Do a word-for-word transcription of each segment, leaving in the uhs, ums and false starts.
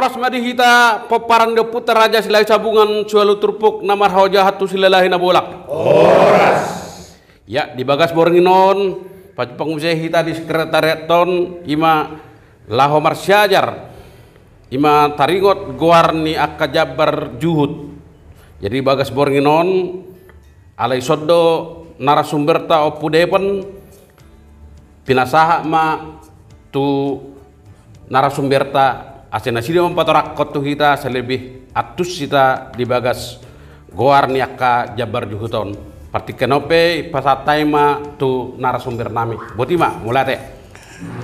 Horas ma di hita pomparan ni ompunta Raja Silahisabungan, siualu turpuk na marhaojahan tu Silalahi Nabolak. Horas. Ya, di bagas borngin on, pajumpang muse hita di sekretariat on, ima laho marsiajar, ima taringot goar ni angka jambar juhut. Jadi bagas borngin on, alai songon do narasumberta Ompu Depon, pinasahat ma tu narasumberta, asa nasida ma patorangkon tu hita, asa lebih antusias hita di bagas goar ni angka jambar juhut on. Partingkian on pe pasahat hami ma tu narasumber nami. Boti ma, mauliate.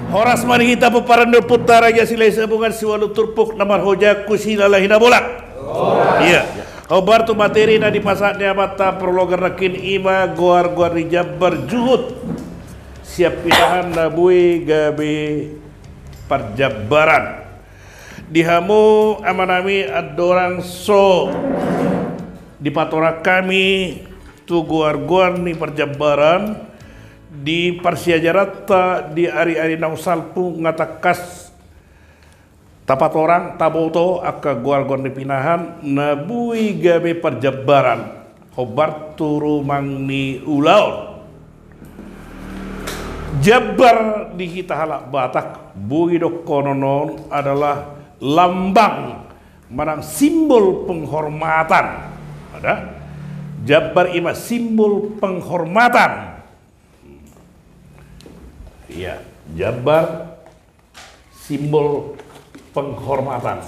Horas ma di hita pomparan ni ompunta Raja Silahisabungan, siualu turpuk na marhaojahan tu Silalahi Nabolak. Iya. Hombar tu materi na dipasahat ni amanta parlogar nangkin, ima goar-goar ni jambar juhut sian pinahan na boi gabe parjambaran. Di hamu amanami, andorang so dipatorang hami tu goar-goar ni parjambaran, di parsiajaranta di ari-ari naung salpu nga tangkas tapatorang, taboto angka goar-goar ni pinahan na boi gabe parjambaran, hombar tu rumang ni ulaon. Jambar di hita halak Batak, boi dohonon on adalah lambang manang simbol penghormatan. Ada? Jambar ima simbol penghormatan. Iya, jambar simbol penghormatan.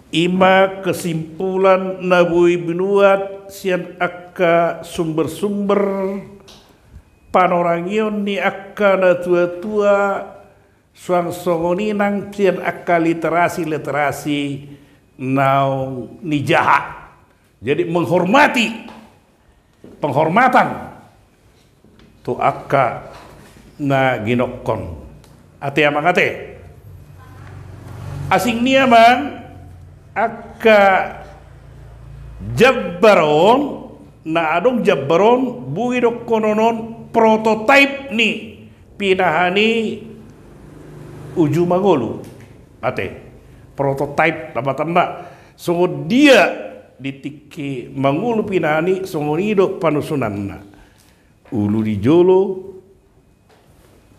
Ima kesimpulan na boi binuat sian angka sumber-sumber panorangion ni angka natua-tua, suang songon i nang sian angka literasi-literasi naung nijaha. Jadi menghormati, penghormatan tu angka na ginokkon. Ate amang ate. Asing ni amang, angka jambar on, na adong jambar on, boi dohonon on prototipe ni pinahan i uju mangolu. Ate, prototipe, lapatanna songon dia di tingki mangolu pinahan i, songon i do panusunanna. Ulu di jolo,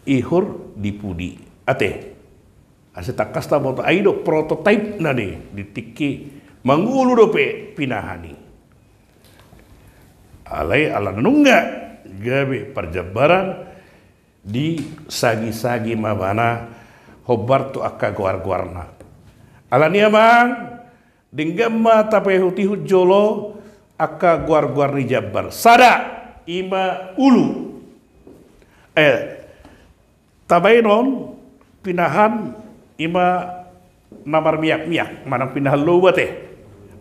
ihur di pudi. Ate, asa tangkas taboto, ai do prototipe na di, di tingki mangolu dope pinahan i. Alai ala nunga gabe parjambaran, disagi-sagi ma ibana hombar tu angka goar-goarna. Ala ni amang, denggan ma tapaihut-ihut jolo angka goar-goar ni jambar. Sada, ima ulu. Eh, tabaen on pinahan ima na marmiak-miak, manang pinahan lou ate.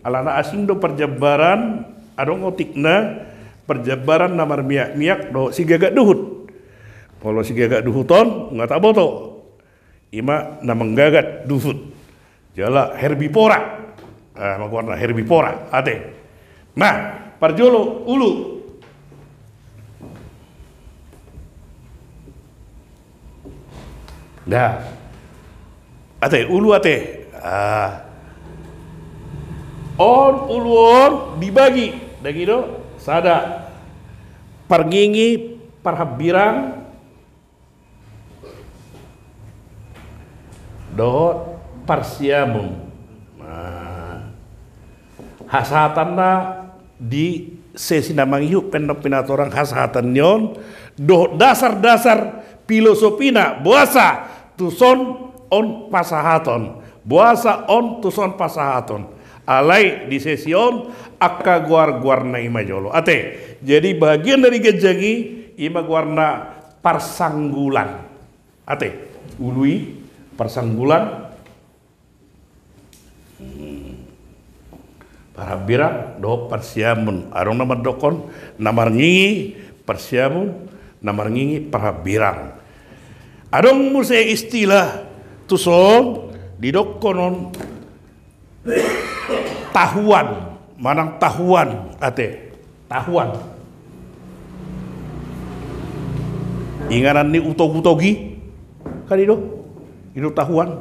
Alana asing do parjambaran, adong otikna parjambaran na marmiak-miak dohot sigagat duhut. Molo sigagat duhut on nga taboto, ima na manggagat duhut. Jala herbivora. Ah, ima goarna herbivora. Ate. Nah, parjolo ulu. Nah. Ate, ulu ate. Ah. On ulu on dibagi. Dang i do, sada parngingi, parhambirang, dohot parsiamun. Nah, hasahatanna di sesi na mangihut pe na pinatorang hasahatan ni on, dohot dasar-dasar filosofina, boasa tuson on pasahaton, boasa on tuson pasahaton. Alai di sesi on angka goar-goarna ima jolo. Ate, jadi bagian dari ganjang i ima goarna parsanggulan. Ate, ulu i parsanggulan. Hmm. Parhambirang dohot parsiamun. Adong na mandokkon na marngingi parsiamun, na marngingi parhambirang. Adong muse istilah tuson didokkonon tahuan, manang tahuan, ate, tahuan. Inganan ni utog-utog i, kan i do? I do tahuan.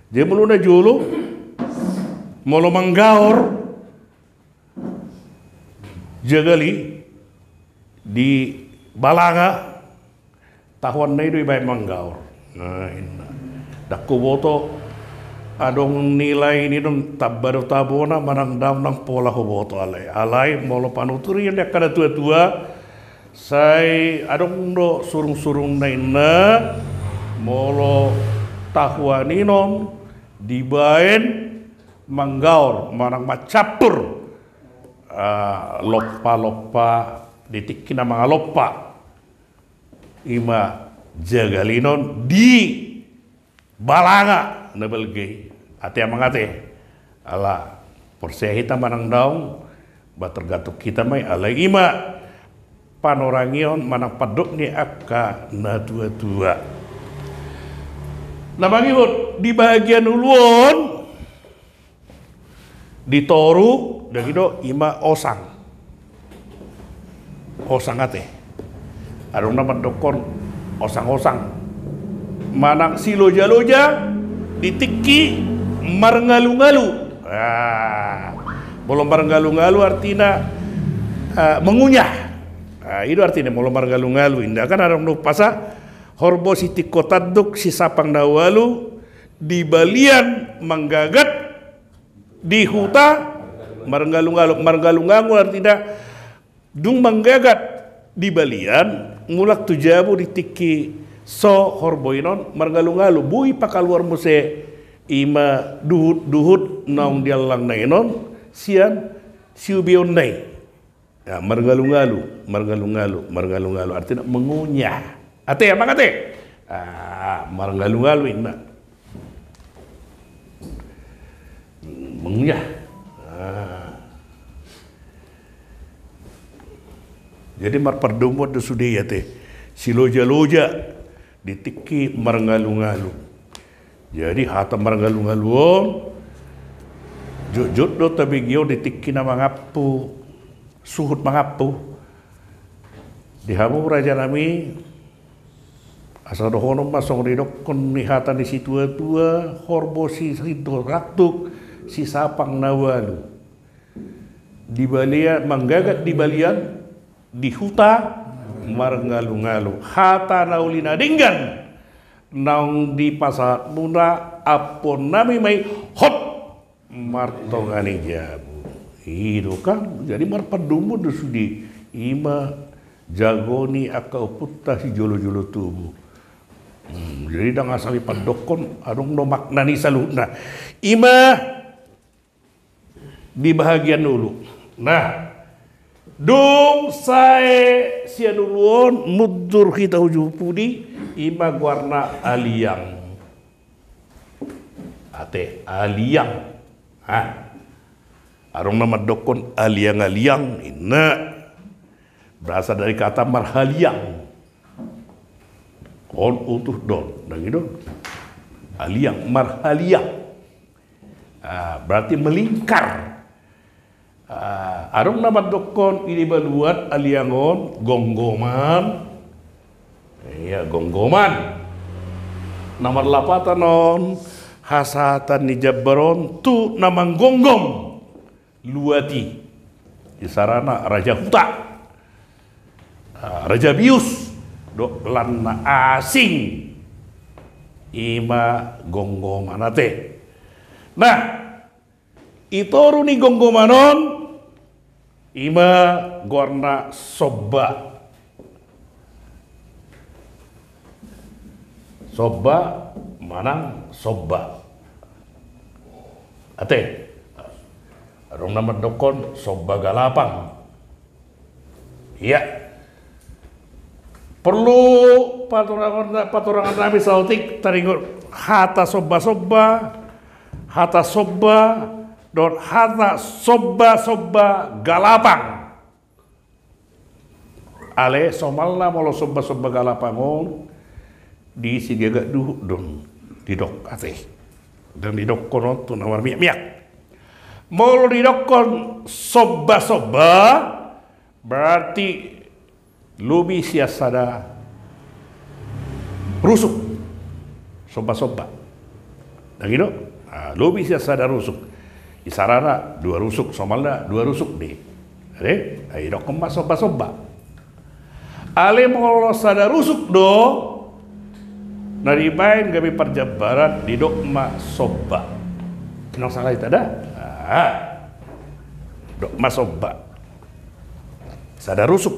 Jadi molo na jolo, molo manggaor jagal i di balanga, tahuanna i do ibaen manggaor. Nah, inna. Ndang huboto adong nilai ni don tamba do tabona manang daong, ndang pola huboto alai. Alai molo panuturion ni angka na tua-tua, sai adong do surung-surungna inna, molo tahuan i non dibaen manggaor manang mancampur, ah, lompa-lompa di tingki na mangalompa. Ima jagal i non di balanga na balga i. Ate amang ate. Ala porsea hita manang daong, ba tergantung hita ma i, alai ima panorangion manang pandok ni angka na tua-tua. Na mangihut di bahagian ulu on, di toru, dang i do, ima osang. Osang ate. Adong na mandokkon osang-osang. Manang siloja-loja di tingki marngalu-ngalu. Ah, molo marngalu-ngalu artina, ah, mengunyah. Ah, i do artina molo marngalu-ngalu. Inda kan adong do umpasa, horbo sitingko tanduk, sisapang na ualu, di balian manggagat, di huta marngalu-ngalu. Marngalu-ngalu artina dung manggagat di balian, mulak tu jabu di tingki so horbo i non marngalu-ngalu. Boi pakaluar muse ima duhut-duhut naung diallangna i non sian siubeonna i. Ya, marngalu-ngalu, marngalu-ngalu, marngalu-ngalu. Artina mengunyah. Ate, amang ate. Ah, marngalu-ngalu inna. Mengunyah. Ah. Jadi marpardomuan do sude i ate. Siloja-loja di tingki marngalu-ngalu. Jadi hata marngalu-ngalu on, jotjot do tabege on di tingki na mangampu, suhut mangampu. Di hamu rajanami, asa dohonon ma songon didokkon ni hata ni situa-tua, horbo sitingko tanduk, sisapang na ualu. Di balian, manggagat di balian, di huta marngalu-ngalu. Hata na uli na denggan naung dipasahatmuna, ampuonnami ma i hot martonga ni jabu. I do kan, jadi marpardomuan do sude. Ima jago ni angka ompunta sijolo-jolo tubu. Hmm, jadi ndang asal dipandokkon, adong do makna ni saluhutna. Ima di bahagian ulu. Nah, dung sae sian ulu on mundur hita uju pudi, ima goarna aliang. Ate, aliang. Nah, adong na mandokkon aliang-aliang, inna. Berasal dari kata marhaliang. On utuh don, dang i do. Aliang, marhaliang. Ah, berarti melingkar. Ah, adong na mandokkon i di baluan aliang on gomgoman. Ia, gomgoman. Na marlapatan on hasahatan ni jambar on tu na manggomgom. Luat i. Isarana raja huta. Ah, raja bius. Dohot lan na asing. Ima gomgoman ate. Nah, i toru ni gomgoman on, ima goarna somba. Somba manang somba. Ate. Adong na mandokkon somba galapang. Ia. Porlu patorangan, patorangannami saotik taringot hata somba-somba, hata somba, dohot hata somba-somba galapang. Ale somalna molo somba-somba galapang on, di sigagat duhut don didok ate. Dang didokkon on tu na marmiak-miak. Molo didokkon somba-somba, berarti lobi sian sada rusuk. Somba-somba. Ndang i do? Ah, lobi sian sada rusuk. Isarana dua rusuk, somalna dua rusuk do i. Ate? Ai didokkon ma somba-somba. Alai molo sada rusuk do na dibaen gabe parjambaran, didok ma somba. Ndang sala hita da? Ah. Dok ma somba. Sada rusuk.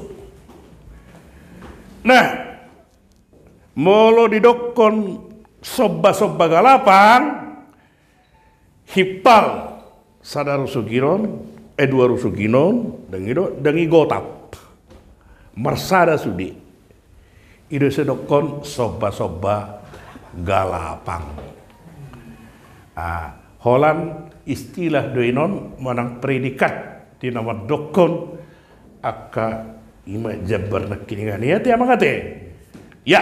Nah, molo didokkon somba-somba galapang, himpal sada rusuk i non, eh, dua rusuk i non, ndang i do, ndang i gotap. Marsada sude. I do sai didokkon somba-somba galapang. Ah, holan istilah do i non manang predikat di na mandokkon angka i ma jambar nangkiningan i, ate amang ate. Ya.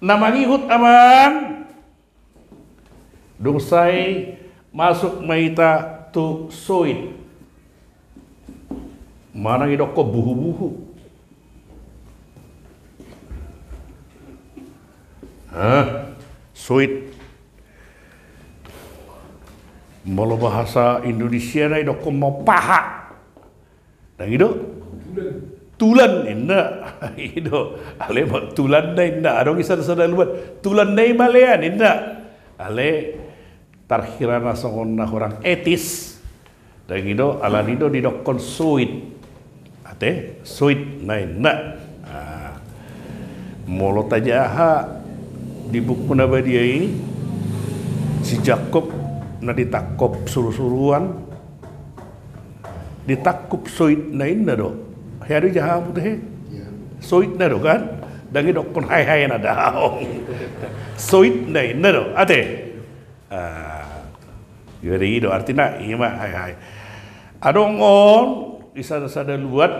Na mangihut amang. Dung sai masuk ma hita tu soit. Manang didokkon buhu-buhu. Hah? Soit. Molo bahasa Indonesiana didokkon ma paha. Ndang i do? Tulan ninna. I do. Alai ma tulanna ninna. Adong i sada-sada luat. Tulanna i ma lea ninna. Alai tarhira na songon na hurang etis. Ndang i do, alani do didokkon soit. Ate, soit na ninna. Ah. Molo tajaha di buku na badia i, si Jakob na ditangkop suru-suruan, ditangkup soitna inna do. Hea do i jaha mute he? Iya. Soitna do kan? Ndang i dokkon hae-haena daong. Soitna inna do. Ate? Ah, jadi i do artina i ma hae-hae. Adong on, i sada-sada luat,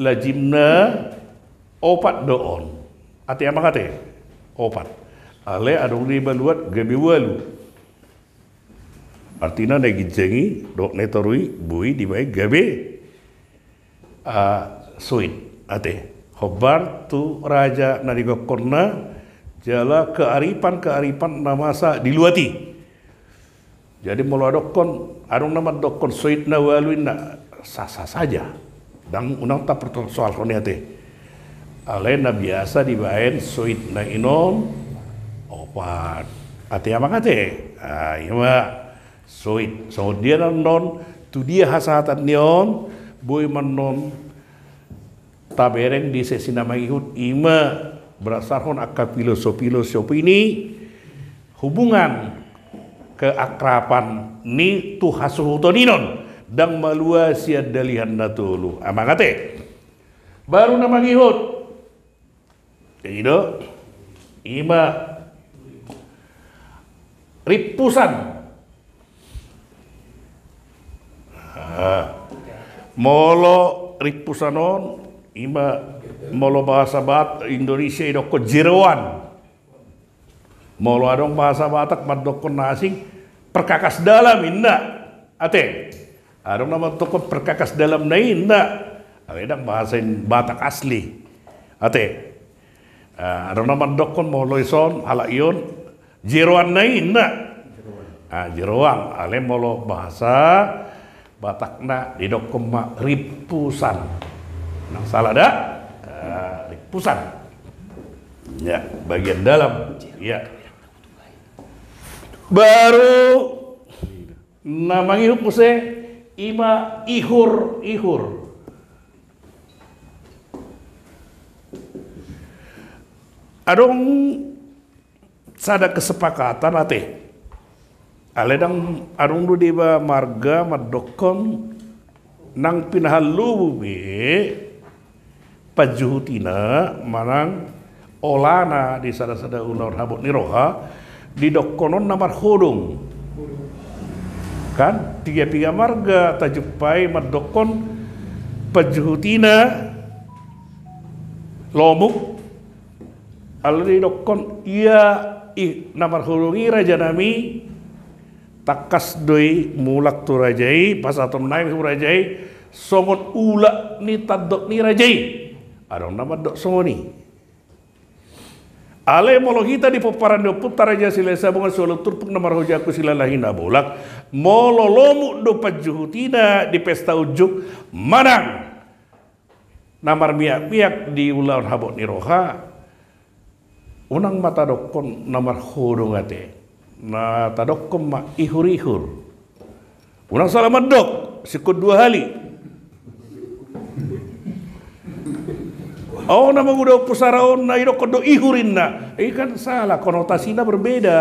lajimna opat do on. Ate amang ate? Opat. Alai adong do iba luat gabe ualu. Artina na ginjang i dohot na i toru i boi dibaen gabe, ah, soit, ate. Hombar tu raja na digokkonna jala kearifan-kearifan na masa di luat i. Jadi molo adokkon, adong na mandokkon soitna ualu inna, sah-sah saja. Ndang, unang tapersoalhon i ate. Alai na biasa dibaen soitna i non opat. Ate amang ate? Ah, i ma soit. Songon dia annon, tu dia hasahatan ni on, boi ma annon tabereng di sesi na mangihut, i ma berdasarhon angka filosofi-filosofi ni hubungan keakraban ni tu hasuhuton i non, ndang malua sian dalihan na tolu. Amang ate. Baru na mangihut. I do, i ma rimpusan. Ah. Molo rimpusan on, i ma molo bahasa Bat-, Indonesia didokkon jeroan. Molo adong bahasa Batak mandokkon na asing, perkakas dalam inna. Ate? Adong na mandokkon perkakas dalam na inna. Alai ndang bahasa Batak asli. Ate? Ah, adong na mandokkon molo ison halak i on jeroan na inna. Ah, jeroan. Alai molo bahasa Batakna didokkon ma rimpusan. Ndang sala da? Ah, rimpusan. Ya, bagian dalam. Ya. Baru na mangihut muse i ma ihur-ihur. Adong sada kesepakatan ate. Alai ndang adong do deba marga mandokkon nang pinahan lobu be panjuhutina manang olana di sada-sada ulaon habot ni roha, didokkonon na marhodong. Kan, piga-piga marga tajumpai mandokkon panjuhutina lomuk, alai didokkon ia i na marhodong i rajanami, tangkas do i mulak tu raja i, pasahaton nami tu raja i, songon ula ni tandok ni raja i. Adong na mandok songon i. Alai molo hita di pomparan ni ompunta Raja Silahisabungan, siualu turpuk na marhojahon silalahi na bolak, molo lomuk do panjuhutina di pesta unjuk, manang na marmiakmiak di ulaon habot ni roha, unang ma tadokkon na marhodong ate. Na tadokkon ma ihurihur. Unang salah mandok, singkon dua hali. Au na mangudahon pusara on na idokkon do ihur inna. I kan salah, konotasina berbeda.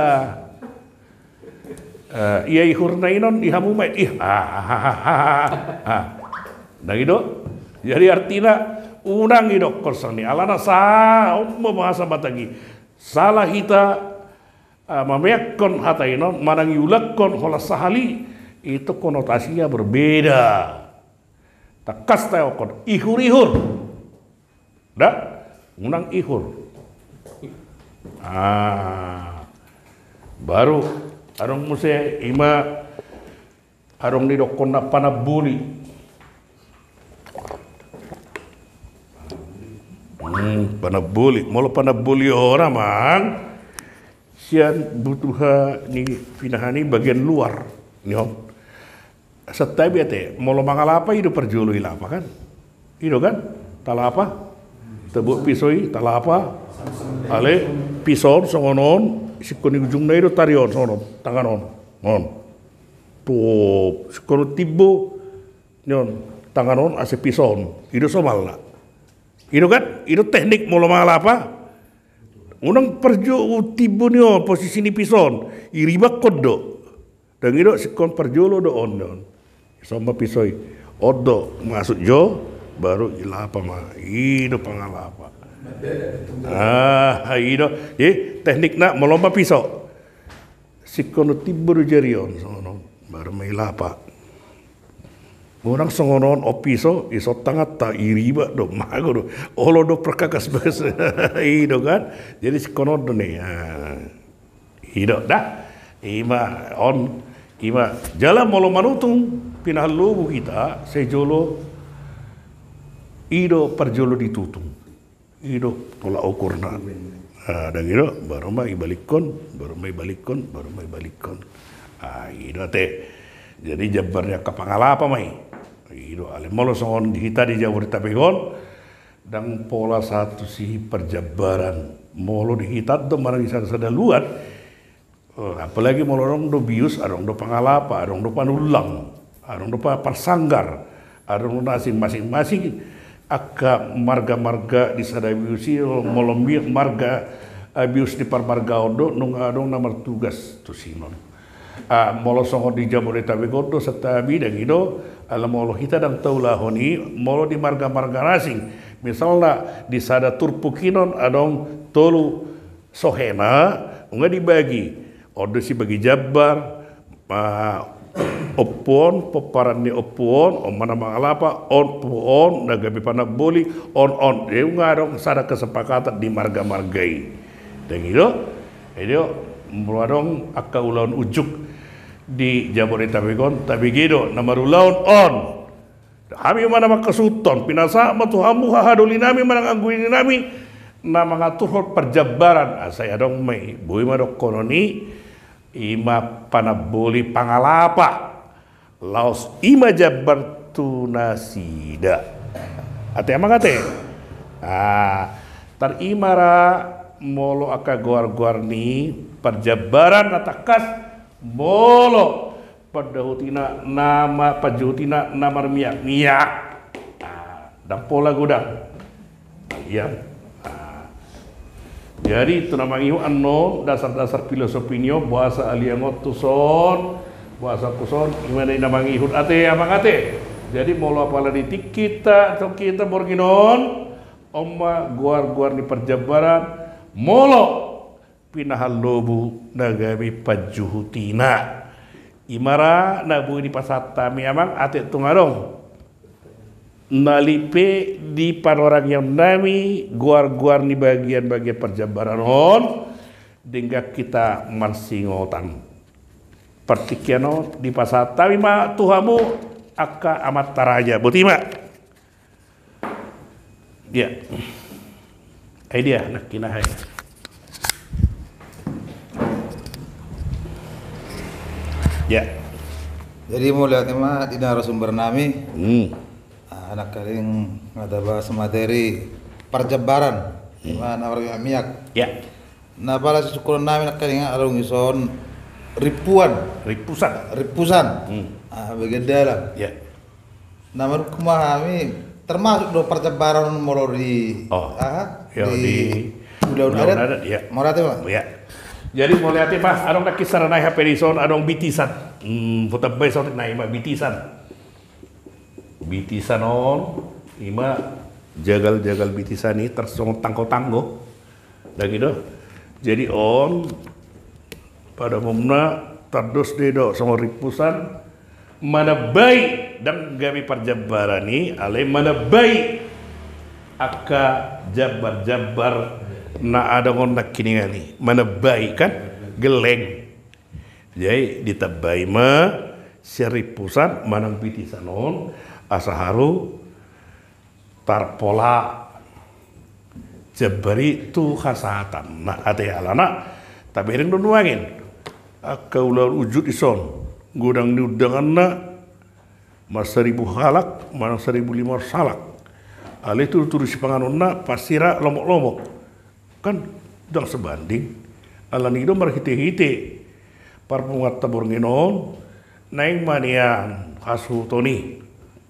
Eh, ia ihurna inon, i hamu ma ih, ah, ah, ah, ah, ah. Ndang i do. Jadi artina unang idokkon songon i, alana sa, on ma bahasa Batak i. Salah hita, ah, mameakkon hata inon, manang iulakkon holan sahali, itu konotasinya berbeda. Tangkas taeokkon, ihur-ihur. Da, unang ihur. Ah, baru adong muse ima adong didokkon na panamboli. Hmm, panamboli. Molo panamboli on amang, sian butuha ni pinahan i bagian luar ni on. Santabi ate, molo mangalapa i do parjolo ilapa kan? I do kan? Talapa. Tabuat piso i, talapa. Ale, piso on songon on, singkon ni ujungna i do tari on songon on, tangan on. On. Top, singkon on timbo. Ni on, tangan on ase piso on. I do somalna. I do kan? I do teknik molo mangalapa. Unang parjolo timbo ni on, posisi ni piso on. Iribakkon do. Ndang i do, singkon parjolo do on, on. Ison ma piso i. On do, masuk jo, baru ilapa ma. I do pangalapa. Ah, i do. Jadi, teknikna molo ma piso. Singkon timbo do jari on, songon on. Baru ma ilapa. Unang songon on, on piso, ison tanganta, iribat do, mago do. Olo do perkakas bas. I do kan. Jadi singkon on do ni. Ah. I do, da. Ima on, ima jala molo manutung pinahan lobu hita, sai jolo i do parjolo ditutung. I do tolak ukurna. Ah, ndang i do, baru ma ibalikkon, baru ma ibalikkon, baru ma ibalikkon. Ah, i do ate. Jadi jambar ni angka pangalapa ma i. I do, alai molo songon di hita di Jabodetabek on, ndang pola sahat tusi parjambaran. Molo di hita do manang di sada-sada luat, eh, apalagi molo adong do bius, adong do pangalapa, adong do panullang, adong do pa-, parsanggar, adong do na asing masing-masing angka marga-marga di sada bius i, molo mi-, marga, eh, bius ni parmargaon do, nunga adong na martugas tu sinon. Ah, molo songon di Jabodetabek on do santabi, ndang i do, ala molo hita ndang taulahon i, molo di marga-marga na asing. Misalna, di sada turpuk inon adong tolu sohena, nunga dibagi. On do sibagi jambar, ah, ompu on, pomparan ni ompu on, on ma na mangalapa, on, on, na gabe panamboli, on, on. Jadi nunga adong sada kesepakatan di marga-marga i. Ndang i do? Jadi, molo adong angka ulaon unjuk di Jabodetabek on, tabege do na marulaon on. Hami ma na mangkasuhuthon, pinasahat ma tu hamu hahadolinami manang anggurinami na mangaturhon parjambaran. Asa i adong ma i, boi ma dohonon i, ima panamboli pangalapa. Laos ima jambar tu nasida. Ate amang ate. Ah, tar ima ra molo angka goar-goar ni parjambaran na tangkas molo pandahutina nama panjuhutina na marmiak-miak. Ah, ndang pola godang. Ia. Ah. Jadi, tu na mangihut annon, dasar-dasar filosofi ni on, boasa aliang on tuson, boasa tuson, ima na mangihut ate, amang ate. Jadi, molo apala di tingki ta, tingki ta borngin on, on ma goar-goar ni parjambaran, molo pinahan lobu na gabe panjuhutina. Ima ra na boi dipasahat hami amang ate tung adong. Nalip pe di panorangion nami goar-goar ni bagian-bagian parjambaran on, denggan hita marsingotan. Partingkian on dipasahat hami ma tu hamu angka amanta raja. Boti ma. Ia. Ai dia, nangkin aha i. Ya. Jadi mauliate ma di narasumber nami. Hmm. Ah, nangkaning na tabahas materi parjambaran. Hmm. Ima na marmiak-miak. Ya. Na pala sisungkunon nami nangkaning adong dison ripuan. Ripusan. Ripusan. Hmm. Ah, bagian dalam. Ya. Na manungkun ma hami, termasuk do parjambaran molo di, oh, aha, di ulaon adat, ya. Mauliate ma. Ya. Jadi mauliate ma, adong na kisah na i hape dison, adong bitisan. Hmm, hutambai saotik na ima bitisan. Bitisan on, ima jagal-jagal bitisan i tarsongon tanggo-tanggo. Dang i do. Jadi on, pada umumna tandos do i do songon ripusan, manambai, dang gabe parjambaran i, alai manambai angka jambar-jambar na adong on nangkiningan i. Manambai kan, gelleng. Jadi ditambai ma sian ripusan manang bitisan on, asa haru tarpola jambar i tu hasahatan. Na ate alana tabereng do nuaeng angka ulaon unjuk dison, godang ni undanganna, marsaribu halak manang saribu lima ratus halak. Alai tudu-tudu sipanganonna pasti ra lomok-lomok. Kan dang sebanding. Alani do marhite-hite parpunguanta borngin on, naeng ma nian hasuhuton i.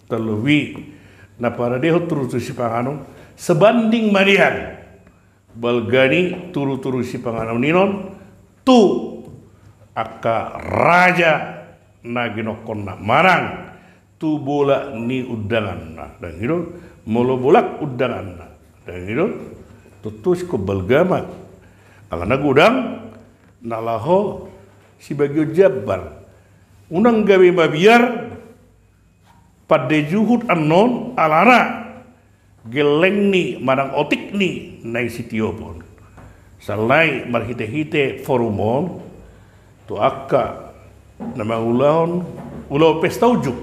Terlebih na paradehon tudu-tudu sipanganon, sebanding ma nian balga ni tudu-tudu sipanganon i on tu angka raja na ginokkonna manang tu bolak ni undanganna. Dang i do, molo bolak undanganna, dang i do, tontu singkop balga ma. Alana godang na laho sibagion jambar. Unang gabe mabiar pande juhut annon alana gelleng ni manang otik ni naeng sitiopon. Sala i marhite-hite forum on tu angka na mangulahon ulaon pesta unjuk,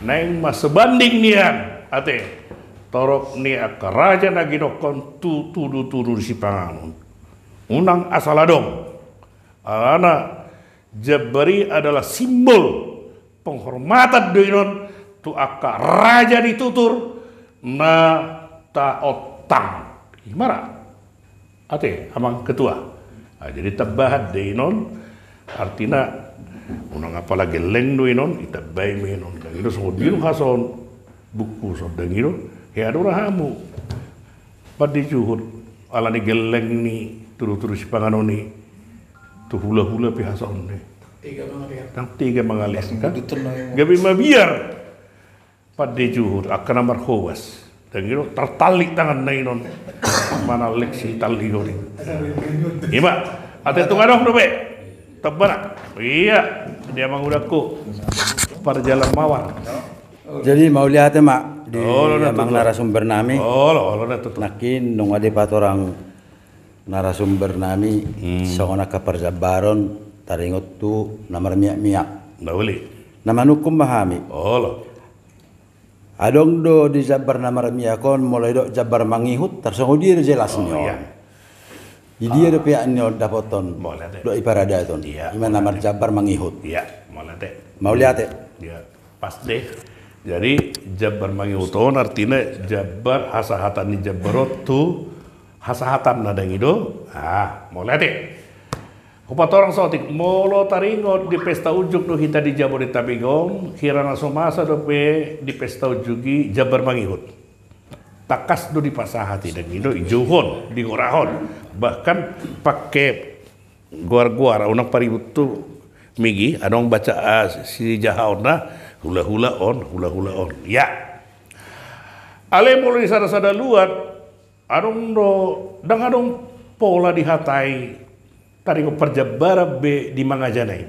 naeng ma sebanding nian ate torop ni angka raja na ginokkon tu tudu-tudu sipanganon. Unang asal adong. Alana jambar i adalah simbol penghormatan do inon tu angka raja ni tutur na taontang. Ima ra ate amang ketua. Ah, jadi tambahan do inon, artina unang apala gelleng do inon, itambai ma inon. Dang i do songon didok hason buku son, dang i do, hea do ra hamu pande juhut alani gelleng ni tudu-tudu sipanganon i. Tu hula-hula pe hason i. Dang tega mangalehon kan. Gabe mabiar pande juhut angka na marhobas. Dang i do tartallik tanganna inon. Manallik si tallihon i. Ima ate tung adong dope. Tambana. Ia dia mangudakku parjalan mawar. Jadi mauliate ma di amang narasumber nami. Olo, olo, na tutu. Nangkin nunga dipatorang narasumber nami songon angka parjambaron taringot tu na marmiak-miak. Na manungkun ma hami. Olo. Adong do di jambar na marmiak on molo didok jambar mangihut, tarsongon dia do jelasna on. Di dia do pihak ni on dapothon dohot i paradaton. Ima na marjambar mangihut. Mauliate. Pas deh. Jadi jambar mangihut on artina jambar hasahatan ni jambar on tu hasahatan na dang i do. Ah, molo ate hupatorang saotik, molo taringot di pesta unjuk do hita di Jabodetabek on, hira na so masa dope di pesta unjuk i jambar mangihut. Tangkas do dipasahat i, dang i do, dijouhon, digorahon. Bahkan pake goar-goar, unang paribut tu migi, adong baca, ah, sijahaonna, hula-hula on, hula-hula on. Ya. Alai molo di sada-sada luat, adong do, dang adong pola dihatai taringot parjambaran be di mangajana i.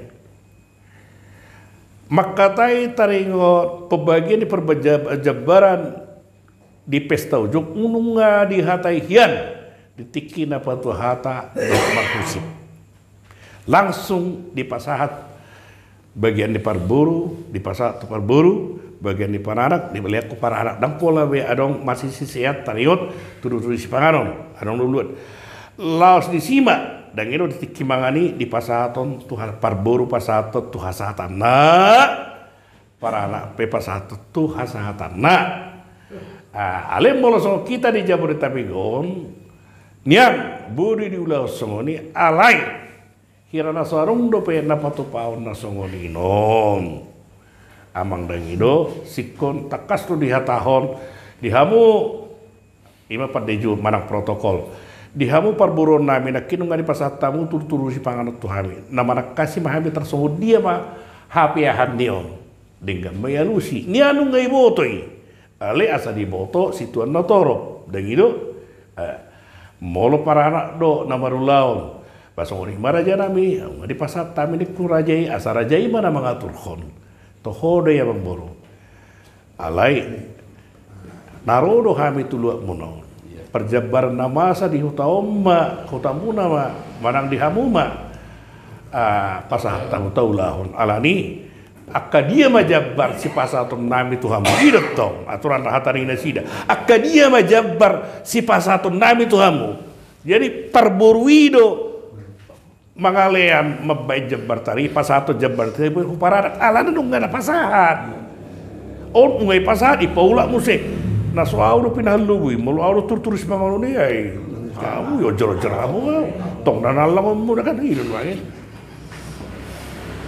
Manghatai taringot pembagian ni parjambaran di pesta unjuk, nunga dihatai hian di tingki na patuhata marhusip. Langsung dipasahat bagian ni parboru, dipasahat tu parboru, bagian ni paranak, dibalian tu paranak. Dang pola be adong masisisean taringot tudu-tudu sipanganon, adong do luat. Laos disi ma Dang i do di tingki mangan i dipasahathon tu ha-, parboru pasahathon tu hasahatanna, paranak pe pasahathon tu hasahatanna. Ah, alai molo songon hita di Jabodetabek on, nian boi do diulahon songon i, alai hira na so adong dope na patupahon na songon i non. Amang, dang i do, singkon tangkas do dihatahon di hamu, i ma pandeju manang protokol. Di hamu parboruon nami, nangkin nunga dipasahat hamu turtur sipanganon tu hami, na manangkasi ma hami tarsongon dia ma hapeahan ni on. Denggan ma i alusi, nian nunga iboto i. Alai asa diboto situan na torop, dang i do? Eh, molo paranak do na marulaon, ba songon i ma raja nami, nunga dipasahat hami ningku raja i, asa raja i ma na mangaturhon. Toho do i, amang boru. Alai na ro do hami tu luat muna on. Parjambaran na masa di huta on ma, huta muna ma, manang di hamu ma, ah, pasahat hamu taulahon. Alani, angka dia ma jambar sipasahaton nami tu hamu? I do tong aturan na hata ni nasida. Angka dia ma jambar sipasahaton nami tu hamu? Jadi parboru i do mangalean mambaen jambar tari, pasahaton jambar tari hu paranak, alana nunga na pasahat. On nunga i pasahat, i paulak muse. Na so au do pinahan lobu i, molo au do turtur sipanganon i, ai. Au, ionjar-onjar hamu, au. Tong na nalang on muna kan, i do nuaeng.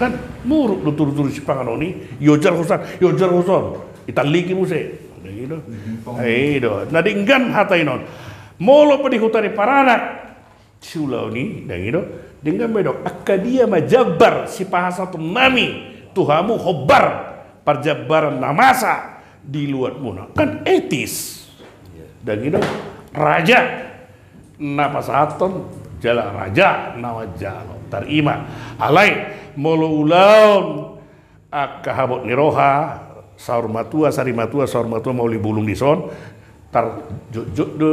Kan muruk do turtur sipanganon i, ionjar hosan, ionjar hosan. Italliki muse. Dang i do? I do. Na denggan hata i non. Molo pe di huta ni paranak siulaon i, dang i do? Denggan ma i do. Angka dia ma jambar sipasahaton nami tu hamu hombar parjambaran na masa di luat muna? Kan etis. Dang i do? Raja na pasahathon jala raja na manjalo. Tarima. Alai molo ulaon angka habot ni roha, saur matua, sari matua, saur matua, mauli bulung dison, tarjotjot do,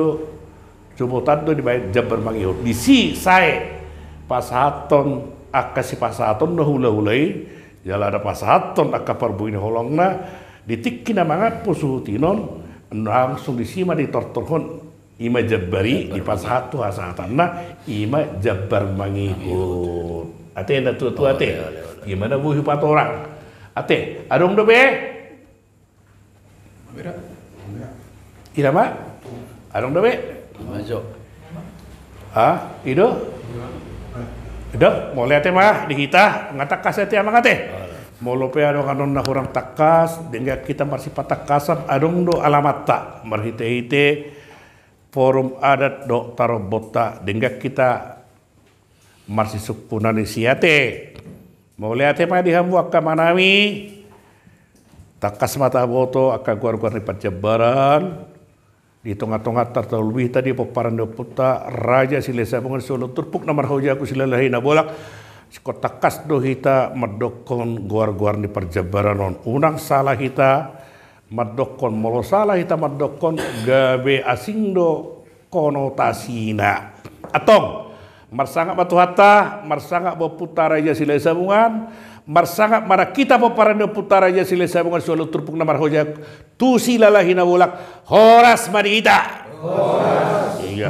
jobotan do dibaen jambar mangihut. Disi sae pasahathon angka sipasahaton na hulahula i, jala na pasahathon angka parbue ni holongna, di tingki na mangampu suhut i non, langsung disi ma ditortorhon. I ma jambar i dipasahat tu hasahatanna, i ma jambar mangihut. Ate na tuatua ate. Ima na boi hupatorang. Ate, adong dope? Ida ma? Adong dope? Ha? I do? I do, mauliate ma di hita, nga tangkas ate amang ate. Molo pe adong annon na hurang tangkas, denggan hita marsipatangkasan, adong do alamatta, marhitehite Forum Adat dohot Tarombonta, denggan hita marsisungkunan disi ate. Mauliate ma di hamu angka amanami. Tangkas ma taboto angka goargoar ni parjambaran. Di tongatonga tarlumobi hita di pomparan ni ompunta Raja Silahisabungan, sioloi turpuk na marhaojaku, silalahi na bolak. Singkon tangkas do hita mandokkon goargoar ni parjambaran on. Unang sala hita mandokkon, molo sala hita mandokkon gabe asing do konotasina. Antong, marsangap ma Tuhanta, marsangap ma ompunta Raja Silahisabungan, marsangap ma hita pomparan ni ompunta Raja Silahisabungan, sioloi turpuk na marhaojaku, tu silalahi na bolak. Horas ma di hita. Horas. Iya.